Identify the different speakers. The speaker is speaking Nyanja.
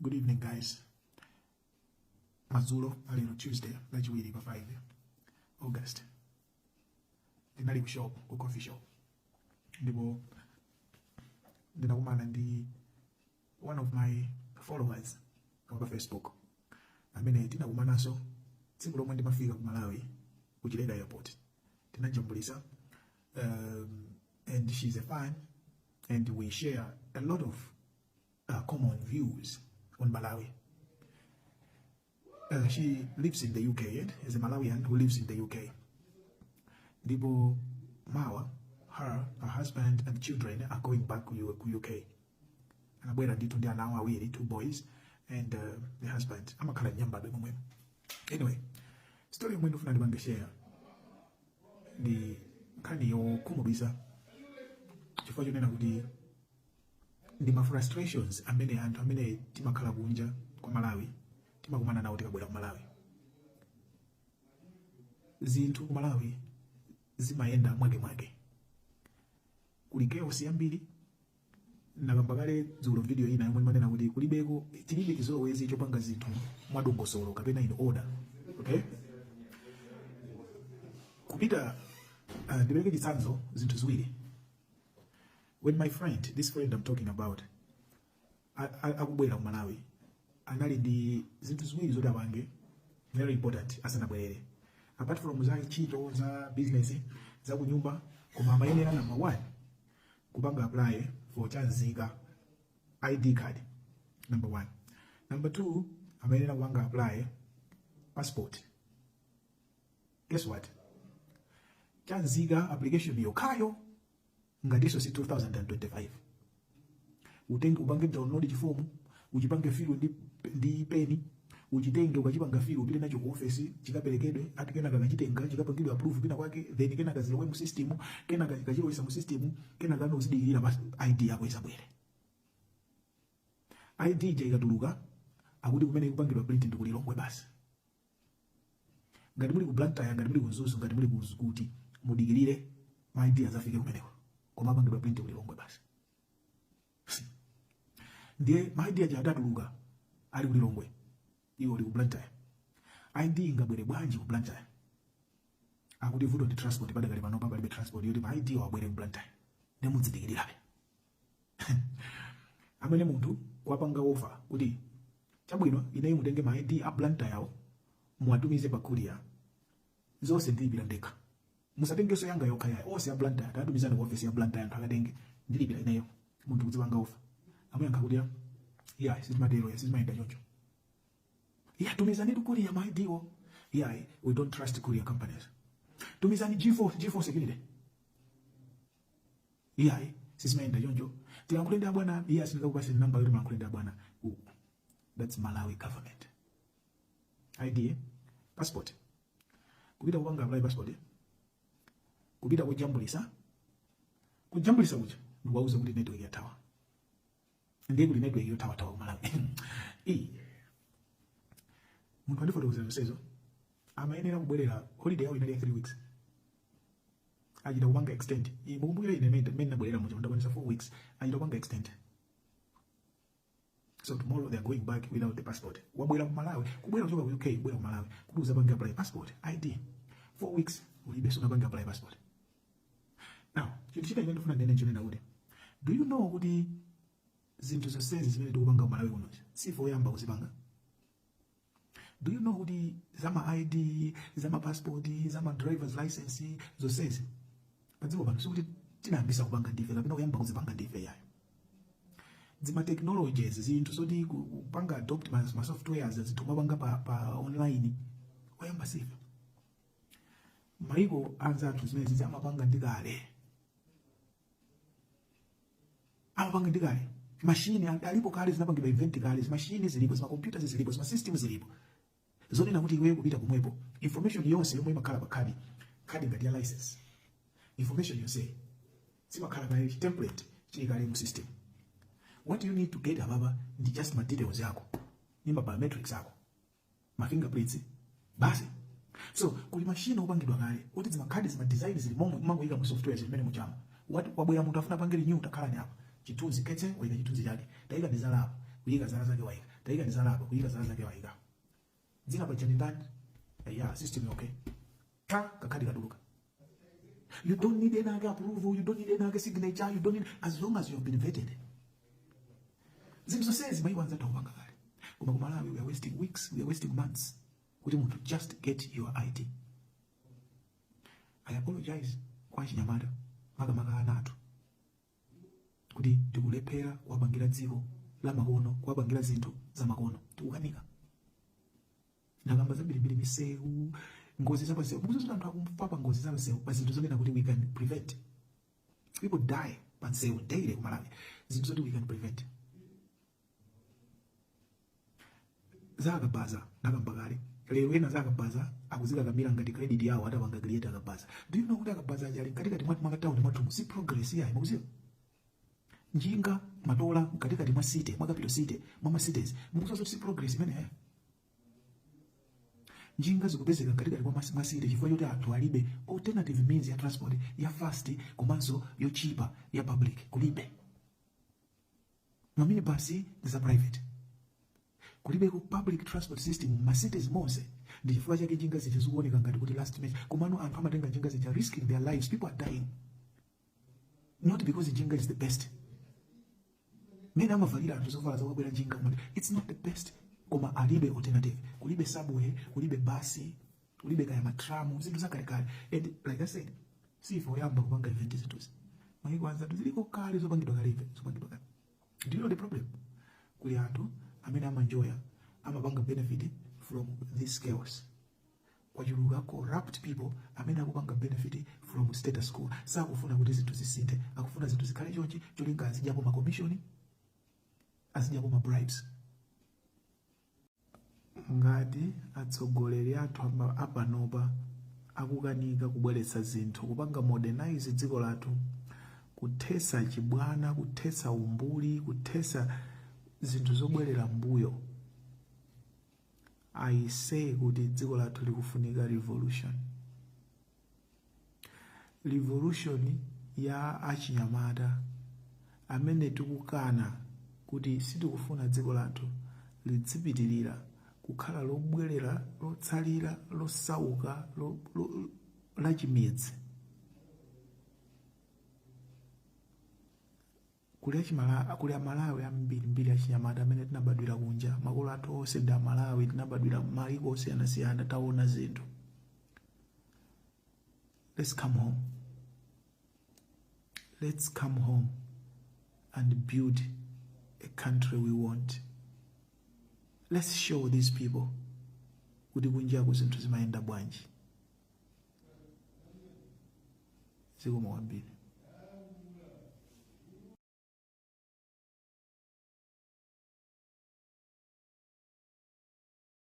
Speaker 1: Good evening, guys. Madzulo alero, Tuesday, Lachiwiri pa 5 August, ndinali ku shop, ku coffee shop, ndipo ndinakumana ndi one of my followers pa Facebook amene tinakumananso tsiku lomwe ndimafika ku Malawi ku Chileka Airport. Tinajambulisa, and she's a fan and we share a lot of common views on Malawi. She lives in the UK and is a Malawian who lives in the UK. Ndipo mawa, her husband and children are going back to UK. Anabwera ndithu ndi ana awo awiri, two boys and the husband amakhala Nyambadwe momwemo. Anyway, story yomwe ndifuna ndipange share ndi nkhani yokhumudwitsa, chifukwa chonena kuti ndi ma frustrations amene anthu amene timakhala kunja kwa Malawi timakumana nawo tikabwera ku Malawi. Zinthu ku Malawi zimayenda mwakemwake, kuli chaos yambiri. Nakamba kale dzulo video ina yomwe imanena kuti kulibeko, tilibe chizolowezi chopanga zinthu mwadongosolo kapena in order, okay? Kupita, ndipereke chitsanzo, zinthu ziwiri. When my friend, this friend I'm talking about, akubwera ku Malawi, anali ndi zinthu ziwiri zoti apange, very important, asanabwerere, apart from za ntchito, za business, za kunyumba. Koma amayenera, number one, kupanga apply for chanzika, ID card, number one. Number two, amayenera kupanga apply passport. Guess what? Chanzika application yokhayo, ngatinso si 2025, utenge, upange download chifomu, uchipange fill ndi peni, uchitenge, ukachipanga fill, upite nacho ku office, chikaperekedwe. Ati kenaka kachitenga, chikapangidwe approve pina kwake, then kenaka zilowe mu system, kenaka chikachilowesa mu system, kenaka ano uzidikirira pa ID yako izabwere. ID ija ikatuluka, akuti kumene ikupangidwa print ndi kulilongwe basi. Ngati muli ku Blantyre, ngati muli ku Mzuzu, ngati muli ku kuti, mudikirire ma ID azafike kumeneko, koma apangidwa print kulilongwe basi. Ndiye ma ID aja adatuluka ali kulilongwe, iwo uli ku Blantyre. ID ingabwere bwanji ku Blantyre? Akuti vuto ndi transport. Padakali panopa palibe transport yoti ma ID wabwere ku Blantyre, ndi mudzidikirirabe. Amene munthu wapanga offer kuti, "Chabwino, ineyo mutenge ma ID a Blantyre yawo, muwatumize pa courier, zonse ndilipira ndekha. Musatengenso yanga yokha yayi, onse a Blantyre tatumizani ku office ya Blantyre, anthu akatenge, ndilipira ineyo." Munthu kudzipanga offer, amuyankha kuti, "Ya, sizimatero ya, sizimayenda choncho ya, tumizani tu courier ma ID wo." "Yeah, we don't trust courier companies." "Tumizani G4, G4 Security." "Iyayi, sizimayenda choncho, tilankhule ndi abwana." "Iya, sindingakupase namba yoti mulankhule ndi abwana." That's Malawi government. ID, passport, kupita kupanga apply passport, kupita kujambulisa, kujambulisa kuja ndikuwauza kuti network yathawa. Ndiye kuti network yothawathawa ku Malawi. Munthu andifotokozera zonsezo. Amayenera kubwerera, holiday yawo inali ya 3 weeks, achita kupanga extend. Mukumbukire ine mene nabwerera muja, ndakwanisa 4 weeks, achita kupanga extend. So tomorrow they are going back without the passport. Wabwera ku Malawi, kubwera kuchoka ku UK, kubwera ku Malawi kuti uzapange apply passport, ID, 4 weeks ulibe, sunapange apply passport. Now, chinthu china chimene ndifuna ndinene nchonena kuti, do you know kuti zinthu zonsezi zimene tikupanga ku Malawi kuno sife oyamba kuzipanga? Do you know kuti zama ID, zama passport, zama driver's license, zonsezi padziko pano sikuti tinayambisa kupanga ndife kapena kuyamba kuzipanga ndife yayo? Zima technologies, zinthu zoti kupanga adopt ma softwares, zinthu mapanga pa online, oyamba sife. Maiko anzathu zimene zizi amapanga ndi kale, amapanga ndi kale. Mashini alipo kale, zinapangidwa invent kale, zimashini zilipo, zima computers zilipo, zima system zilipo, zonena kuti iweyo kupita kumwepo, information yonse yomwe imakhala pa khadi, khadi ngati ya license, information yonse zimakhala kale, template chili kale mu system. What you need to get ababa ndi just ma details yako ni ma biometrics ako, ma fingerprints basi. So kuli mashini opangidwa kale kuti zimakhadi, zima design zili momwe, umangoyika mu software zimene muchama. What, wabwera munthu afuna pange renew, takhala ni apa, chithunzi ketse, wayika chithunzi chake, tayika ndi zala apa, kuyika zala zake, wayika Tayika zala apa, kuyika zala zake wayika. Dzina paja ndi ndani? Yeah, system, okay. Ta kakhadi katuluka. You don't need any other approval, you don't need any other signature, you don't need, as long as you have been vetted. Zinthu zonsezi maiko anzathu akupanga kale. Koma ku Malawi we are wasting weeks, we are wasting months kuti munthu just get your ID. I apologize kwa achinyamata, makamaka ana athu, kuti tikulephera kuwapangira dziko la makono, kuwapangira zinthu za makono, tikukanika. Ndakamba zambirimbiri, misewu, ngozi zapansewu. Mukuziwa anthu akufa pa ngozi zapansewu pa zinthu zonena kuti we can prevent. People die pansewu daily ku Malawi, zinthu zoti we can prevent. Za akabaza ndakamba kale. Lero ena za akabaza akuzikakamira ngati credit yawo atapanga create akabaza. Do you know kuti akabaza aja ali mkatikati mwa town mwathumu? Si progress yayi, mukuziwa? Njinga matola mkatikati mwa city, mwa capital city, mwa ma cities, mukuziwa zoti si progress imeneyo? Njinga zikupezeka mkatikati mwa city chifukwa choti anthu alibe alternative means ya transport ya fast komanso yochipa ya public kulibe. Ma minibus ndi za private, kulibeko public transport system ma cities monse. Ndi chifukwa chake njinga zija zikuoneka ngati kuti last minute, komano anthu amatenga njinga zija risking their lives. People are dying not because njinga is the best. Mene amavalira anthu zovala zokakwera njinga, koma it's not the best, koma alibe alternative. Kulibe subway, kulibe basi, kulibe kaya matramu, zinthu zakalekale. And like I said, si ife oyamba kupanga invent zinthuzi. Mayiko anzathu ziliko kale, zopangidwa kale, zopangidwa kale. Do you know the problem? Kuli anthu amene amanjoya, amapanga benefit from this chaos. Kwachuluka corrupt people amene akupanga benefit from status quo. Sakufuna kuti zinthu zisinthe, akufuna zinthu zikhale chonchi, cholinga azidyapo ma commission, azidyapo ma bribes. Ngati atsogoleri athu apanopa akukanika kubweretsa zinthu, kupanga modernize dziko lathu, kuthetsa chibwana, kuthetsa umbuli, kuthetsa zinthu zobwerera mbuyo, I say kuti dziko lathu likufunika revolution. Revolution ya achinyamata amene tikukana kuti sitikufuna dziko lathu lidzipitirira kukhala lobwerera, lotsalira, losauka, lachimidzi. Kuli Amalawi ambirimbiri achinyamata amene tinabadwira kunja, makolo athu onse ndi Amalawi, tinabadwira m'mayiko osiyanasiyana, taona zinthu. Let's come home. Let's come home and build a country we want. Let's show these people kuti kunjaku zinthu zimayenda bwanji. Zikomo kwambiri.